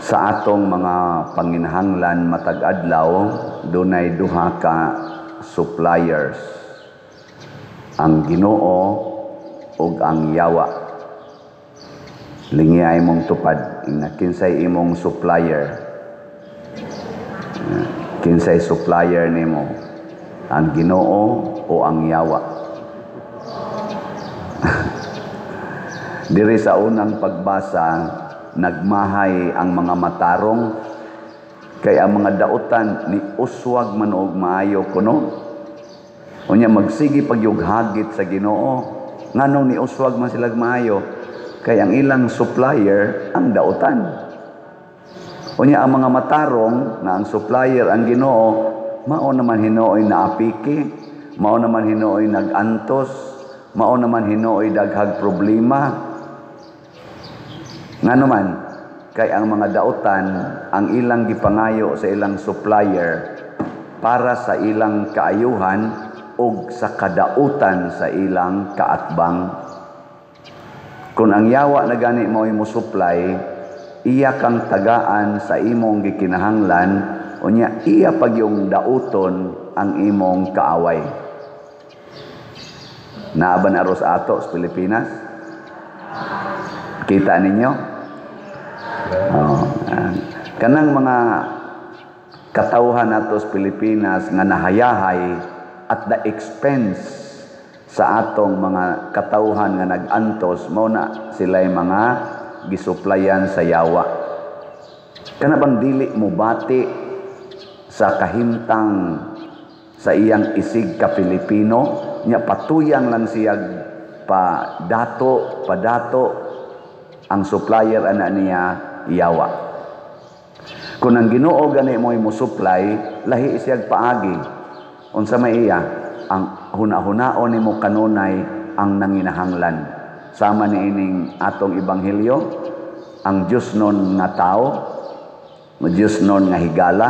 Sa atong mga panginahanglan matag adlaw, dunay duha ka suppliers: ang Ginoo ug ang yawa. Lingya imong tupad, ina kinsay imong supplier? Kinsay supplier nimo? Ang Ginoo o ang yawa? Diri sa unang pagbasa, nagmahay ang mga matarong kay ang mga dautan ni uswag man og maayo kuno. Unya magsige pagyughagit sa Ginoo. Nganong ni uswag man sila maayo? Kay ang ilang supplier ang dautan. Unya ang mga matarong nga ang supplier ang Ginoo, mao naman hinooy naapiki, mao naman hinooy nagantos, mao naman hinooy daghag problema. Ngano man, kay ang mga dautan ang ilang gipangayo sa ilang supplier para sa ilang kaayuhan ug sa kadautan sa ilang kaatbang. Kung ang yawa na gani mo mo supply, iya kang tagaan sa imong gikinahanglan, unya iya pagyong dauton ang imong kaaway. Naa ba na aros ato sa Pilipinas? Kita ninyo? Oh, kanang mga katawhan nato sa Pilipinas nga nahayahay at the expense sa atong mga katawhan nga nag-antos, mao na sila'y mga gisuplayan sa yawa. Kana bang dili mo bati sa kahimtang sa iyang isig ka Pilipino, nya patuyang lang siya pa dato, padato ang supplier ana niya yawa. Kung ang Ginoo gani mo mo supply, lahi siyag paagi. Unsa may iya? Ang huna-hunaon nimo kanunay ang nanginahanglan. Sama ni ining atong ebanghelyo, ang Diyos nun nga tao, Diyos nun nga higala,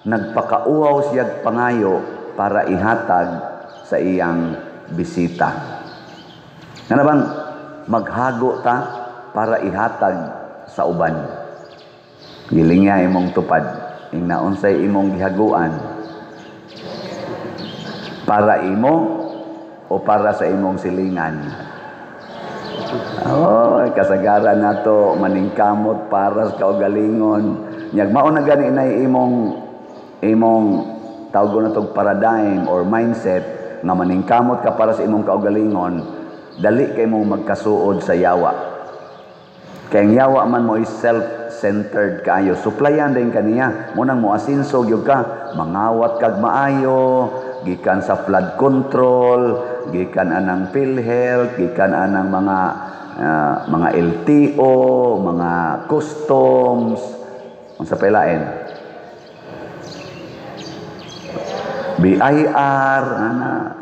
nagpakauaw siyag pangayo para ihatag sa iyang bisita. Nga bang maghago ta para ihatag sa uban. Gilingya imong tupad, ing naunsay imong gihaguan, para imo o para sa imong silingan? Oh, kasagaran nato maningkamot para sa kaugalingon. Nyag mao na gani inay imong imong tawag na tog paradigm or mindset nga maningkamot ka para sa imong kaugalingon, dali kay mong magkasuod sa yawa. Kay ang yawa man mo is self-centered kaayo. Suplayan din kaniya. Munang mo asinso gyud ka, mangawat kag maayo, gikan sa flood control, gikan anang PhilHealth, gikan anang mga LTO, mga customs, unsa pa ilain? BIR, ana.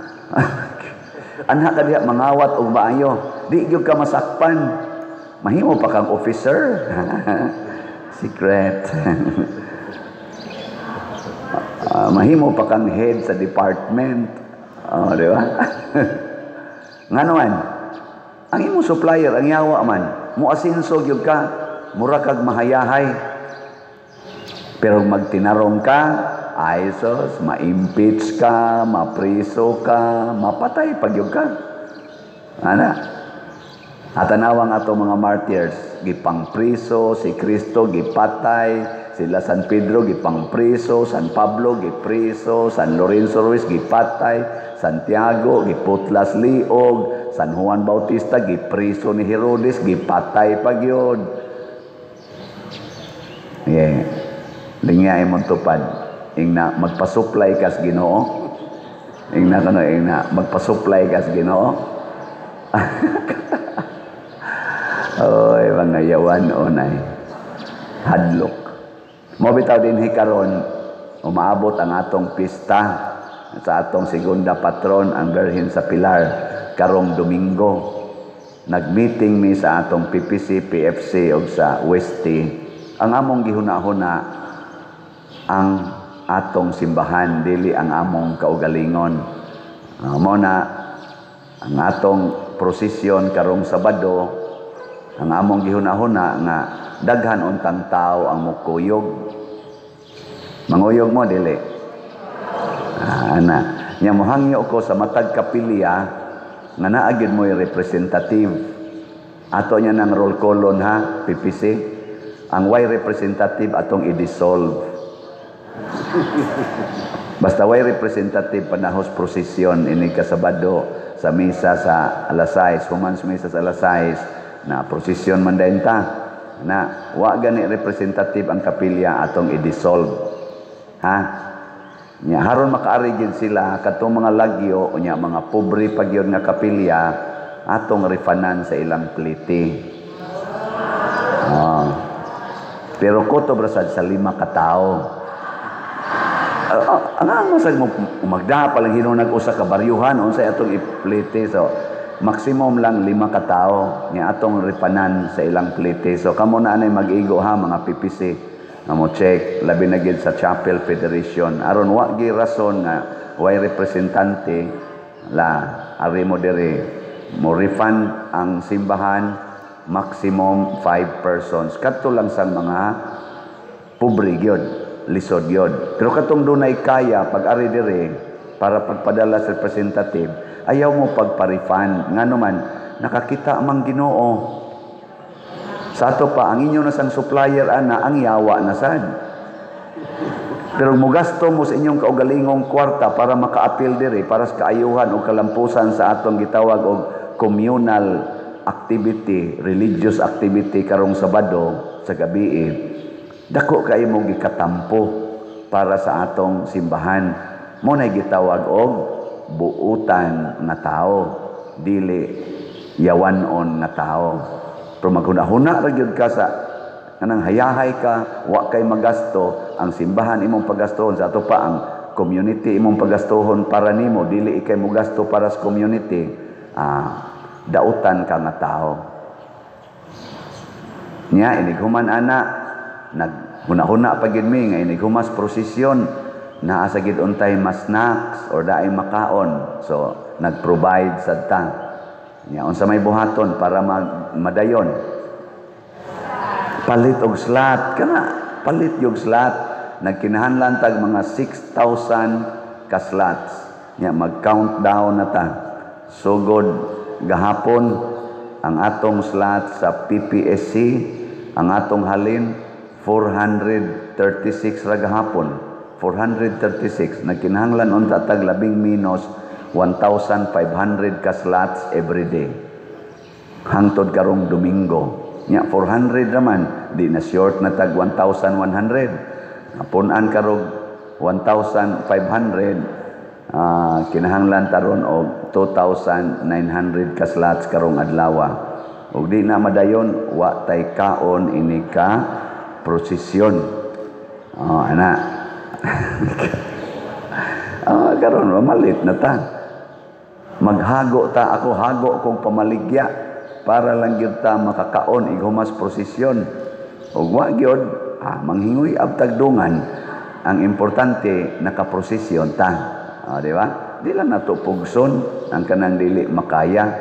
Anha ka diha mangawat og maayo. Di gyud ka masakpan. Mahimo pa kang officer. Secret. Mahimo pa kang head sa department. Oh, di ba? Ngano man? Ang imong supplier, ang yawa man, muasinso gyud ka, mura kag mahayahay. Pero magtinarong ka, ay sos, ma-impeach ka, mapriso ka, mapatay pag yun ka. Ana? Atanawang ato mga martyrs, gipangpriso, si Kristo gipatay, sila San Pedro gipangpriso, San Pablo gipriso, San Lorenzo Ruiz gipatay, Santiago giputlas liog, San Juan Bautista gipriso ni Herodes, gipatay pag yun. Yeah. Lingya imong tupad. Ingna magpasupply kas Ginoo. Ingna kano ingna magpasupply kas Ginoo. Oy, mga yawan onay. Hadlok. Mo bitaw dinhi karon umaabot ang atong pista sa atong segunda patron ang Birhen sa Pilar karong Domingo. Nagmeeting mi sa atong PPC, PFC ug sa Westy. Ang among gihuna-huna ang atong simbahan, dili ang among kaugalingon. Mo na ang atong prosesyon karong Sabado, ang among gihuna-huna nga Daghan untang tao ang mukuyog. Manguyog mo, dili? Ah, ana. Nya mohangyo ko sa matag kapilya nga naa gyud mo'y representative. Ato niya ng roll callon ha, PPC. Ang way representative, atong i-dissolve. Basta way representative panahos prosesyon ini kasabado sa misa sa alas 6, human sa misa sa alas 6 na prosesyon man dayon ta. Na wa gani representative ang kapilya, atong i-dissolve. Ha? Nya haron makaari gid sila katong mga lagyo, unya mga pobre pa gyud nga kapilya, atong refundan sa ilang plite. Ah. Pero kutob ra sad sa 5 ka tawo. Ang ang mo magda pa lang hinunag usa ka baryuhan, unsay atong iplite? So maximum lang 5 ka tawo nga atong refundan sa ilang plite. So kamo na anay mag-igo ha, mga PPC, nga mo check, labi na gid sa Chapel Federation, aron wa gi rason nga way representante la ari mo diri mo refund ang simbahan, maximum 5 persons, kadto lang sa mga pobre gyud, lisod gyud. Pero katong dunay kaya, pag ari dire para pagpadala sa representative, ayaw mo pagpa-refund, ngano man nakakita mang Ginoo. Sa ato pa, ang inyo na sang supplier ana ang yawa na sad. Pero mugasto mo sa inyong kaugalingong kwarta para makaapil diri para sa kaayuhan o kalampusan sa atong gitawag og communal activity, religious activity karong Sabado sa gabi, dako kay mo gikatampo para sa atong simbahan. Mo na gitawag og buutan nga tao, dili yawanon nga tao. Pero maghuna-huna ra gyud ka sa kanang hayahay ka, wa kay magasto, ang simbahan imong pagastohon, sa ato pa ang community imong pagastohon para nimo, dili ikay mogasto para sa community, dautan ka nga tao. Nya inig human ana, naghuna-huna pa gid mi nga inig humas prosesyon naa sa gid untay mas snacks or daay makaon. So nag-provide sad ta. Nya unsa may buhaton para madayon? Palit og slot kana, palit og slot. Nagkinahanglan tag mga 6,000 ka slots. Nya mag-countdown na ta. Sugod gahapon ang atong slot sa PPSC, ang atong halin 436 ra gahapon. 436. Nagkinahanglan unta tag labing minus 1,500 ka slots every day hangtod karong Domingo. Nya 400 naman, di na short na tag 1,100. Punan karog 1,500, kinahanglan taron og 2,900 ka slots karong adlaw. Ug di na madayon, wa tay kaon ini ka prosesyon. Oh, ana. Karon mamalit na ta. Maghago ta, ako hago kong pamaligya para lang gyud ta makakaon ighumas prosesyon. Ug wa gyud, manghingoy ab tagdungan. Ang importante nakaprosesyon ta. Di ba? Di lang nato pugson ang kanang dili makaya.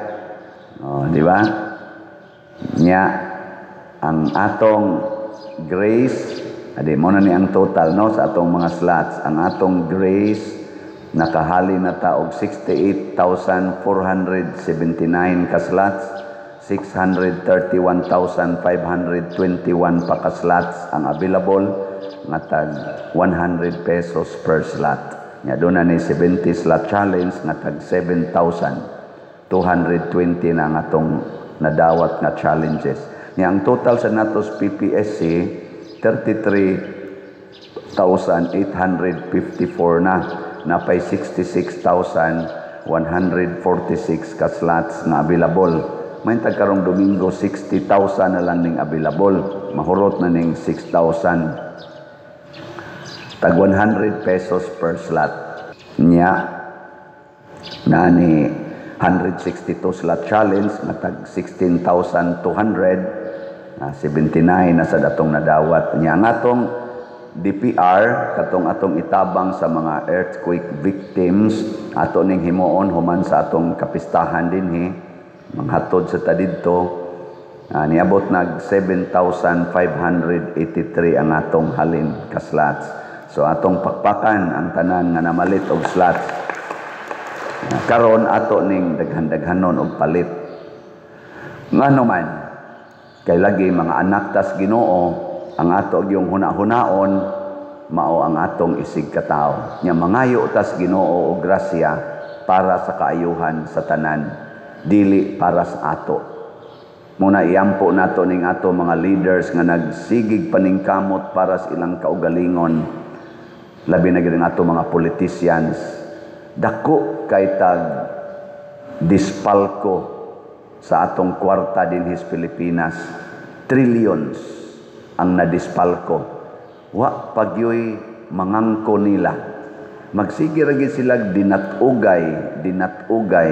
Oh, di ba? Nya ang atong grace, adi mo na ni ang total no sa atong mga slots. Ang atong grace, nakahali na ta og 68,479 ka slots, 631,521 pa ka slots ang available nga tag 100 pesos per slot. Nya doon na ni 70 slot challenge nga tag 7,220 na ang atong nadawat nga challenges. Nya ang total sa natos PPSC, 33,854 na, napay 66,146 ka slots nga available. May tag karong Domingo 60,000 na lang ning available. Mahurot na ning 6,000. Tag 100 pesos per slot. Nya na ni 162 slot challenge nga tag 16,200, 79 na sa datong nadawat. Nya ang atong DPR, katong atong itabang sa mga earthquake victims, ato ning himuon human sa atong kapistahan dinhi, manghatod sa ta didto. Niabot nag 7,583 ang atong halin ka slots. So atong pakpakan ang tanan nga namalit og slots. Karon ato ning daghan-daghanon og palit. Ngano man, kay lagi mga anak tas Ginoo, ang ato gyung huna-hunaon mao ang atong isig katawo. Nya mangayo tas Ginoo og grasya para sa kaayuhan sa tanan, dili para sa ato. Muna iampo nato ning ato mga leaders nga nagsigig paningkamot para sa ilang kaugalingon. Labi na gyud ang ato mga politicians. Dako kay tag dispalko sa atong kwarta dinhis Pilipinas. Trillions ang nadispalko. Wa pagyoy mangangko nila. Magsige ra gyud sila dinat-ugay, dinat-ugay.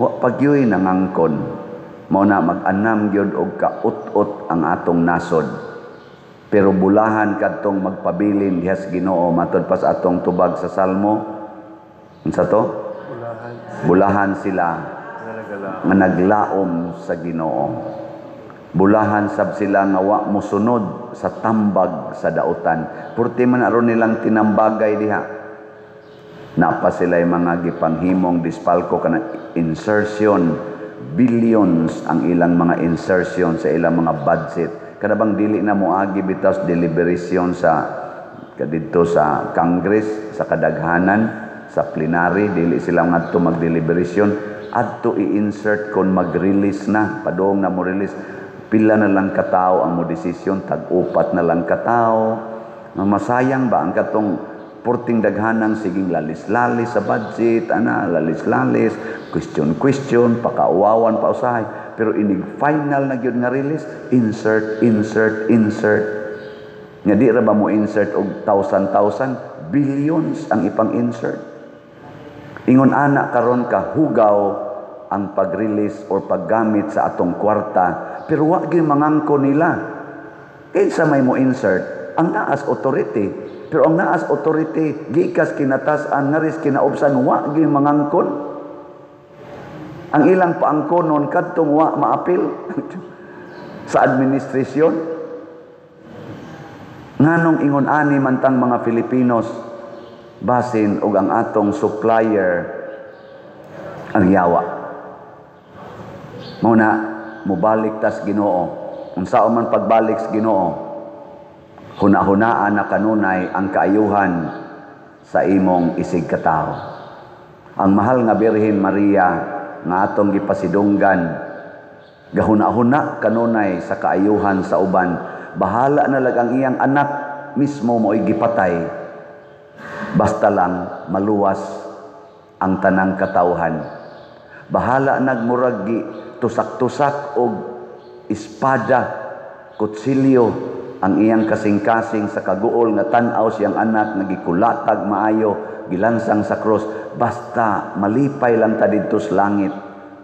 Wa pagyoy nangangkon. Mao na mag-anam gyud og kaut-ot ang atong nasod. Pero bulahan kadtong magpabilin diha sa Ginoo, matod pa sa atong tubag sa Salmo. Unsa to? Bulahan. Bulahan sila Nga nga naglaom sa Ginoo. Bulahan sab sila nga wa mosunod sa tambag sa dautan. Purti man aron nilang tinambagay diha. Napa sila mga gipanghimong dispalko kanang insertion, billions ang ilang mga insertion sa ilang mga budget. Kada bang dili na moagi bitaw deliberation sa kadidto sa Congress, sa kadaghanan, sa plenary, dili sila ngadto magdeliberation, adto i-insert kon mag-release na, padung na mo release, pila na lang katao ang mo desisyon, tag-upat na lang katao. Masayang ba ang katong porting daghanang siging lalis-lalis sa budget, ana, lalis-lalis, question-question, pakauwawan pa usahay. Pero inig final na gyud nga release, insert, insert, insert. Nga di ra ba mo insert og thousand thousand, billions ang ipang-insert. Ingon ana karon ka hugaw ang pag-release or paggamit sa atong kwarta, pero wa gyud mangangko nila. Kinsa may mo insert? Ang naas authority. Pero ang naas authority gikas kinatas-an ngaris kinaubsan, wa gyud mangangkon. Ang ilang paangkonon kadtong wa maapil sa administrasyon. Nganong ingon ani man tang mga Filipinos, basin og ang atong supplier ang yawa. Mao na mobalik tas Ginoo. Unsaon man pagbalik sa Ginoo, huna-hunaan na kanunay ang kaayuhan sa imong isig katawo. Ang mahal nga Birhen Maria nga atong gipasidunggan, gahuna-huna kanunay sa kaayuhan sa uban. Bahala na lang ang iyang anak mismo mo'y gipatay, basta lang maluwas ang tanang katawhan. Bahala nagmurag gi tusak-tusak og espada, kutsilyo ang iyang kasing-kasing sa kaguol nga tan-aw siyang anak nga gikulatag maayo, gilansang sa krus, basta malipay lang ta didto sa langit.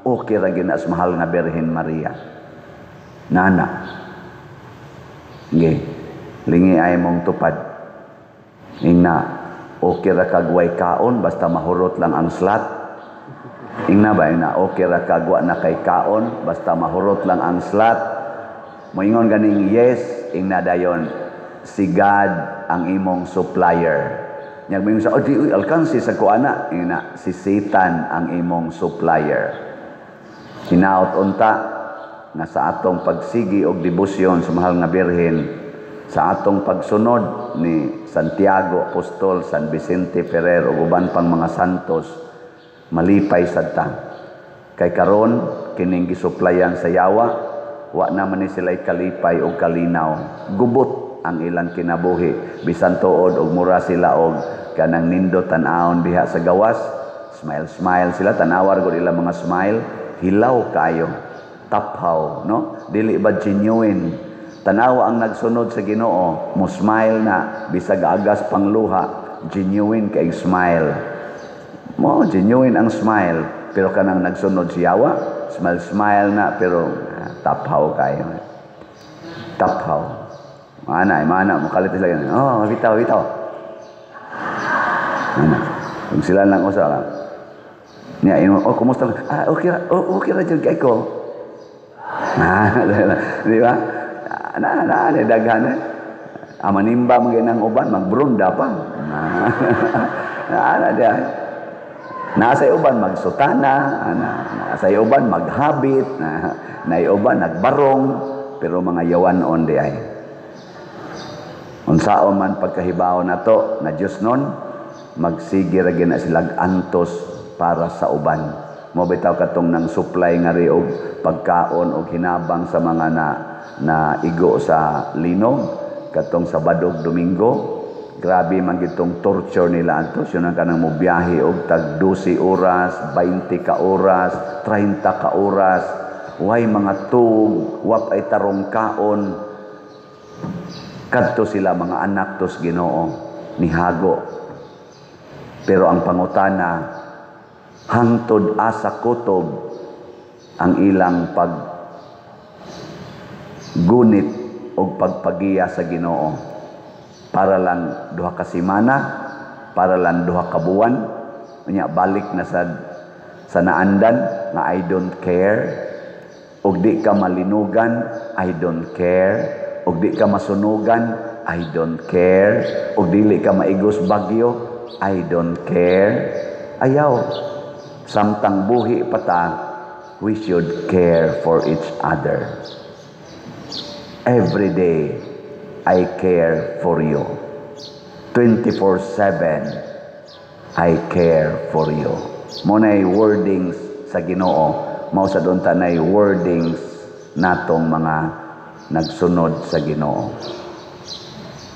Okay ra gyud na sa mahal nga Birhen Maria. Nana. Nge, lingi ay mong tupad. Ingna, okay ra kag way kaon basta mahurot lang ang slot. Ingna ba, ingna, okay ra kag wa na kay kaon basta mahurot lang ang slot. Moingon ganing yes, ingna dayon, si God ang imong supplier. Nya moingon sa, oh, di, uy, alkansi sa kuana, ingna, si Satan ang imong supplier. Hinaot unta nga sa atong pagsigi og debosyon sa mahal nga Birhen, sa atong pagsunod ni Santiago Apostol, San Vicente Ferrer ug uban pang mga santos, malipay sad ta. Kay karon kining gisuplayan sa yawa, wa naman ni sila'y kalipay og kalinaw. Gubot ang ilang kinabuhi, bisan tuod og mura sila og kanang nindo tan-awon diha sa gawas, smile smile sila, tanawar gud ilang mga smile, hilaw kayo, taphaw, no? Dili ba genuine? Tanawa ang nagsunod sa Ginoo, mo smile na bisag agas pang luha, genuine kay smile. Mo genuine ang smile, pero kanang nagsunod si Yawa, smile smile na pero taphaw kayo. Taphaw. Mana, mana, mukalit sila ganun. Oh, bitaw, bitaw. Mana. Kung sila lang usa lang. Niya, ino, oh, kumusta? Ah, okay ra, oh, okay ra jud kay ko. Di ba? Na na na daghan eh. Amanimba man ang uban, magbrunda pa. Na na di. Nasa uban magsutana, ana, nasa uban maghabit, na naay uban nagbarong, pero mga yawan-on di ay. Unsaon man pagkahibaw nato na Diyos nun, magsige ra gyud na silag antos para sa uban. Mo bitaw katong nang supply nga ri og pagkaon og hinabang sa mga na na igo sa linog katong Sabado, Domingo. Grabe man gitong torture nila anto. Yun ang kanang mobiyahe og tag 12 oras, 20 ka oras, 30 ka oras, way mga tug, wap ay tarong kaon. Kadto sila, mga anak tos Ginoo, nihago. Pero ang pangutana, hangtod asa kutob ang ilang pag gunit og pagpagiya sa Ginoo? Para lang 2 ka semana, para lang 2 ka buwan, unya balik na sa naandan nga "I don't care"? Og di ka malinugan, "I don't care." Og di ka masunugan, "I don't care." Og dili ka maigos bagyo, "I don't care." Ayaw. Samtang buhi pa ta, we should care for each other. Every day, I care for you. 24/7, I care for you. Mo na'y wordings sa Ginoo, mao sa doon tanay wordings natong mga nagsunod sa Ginoo.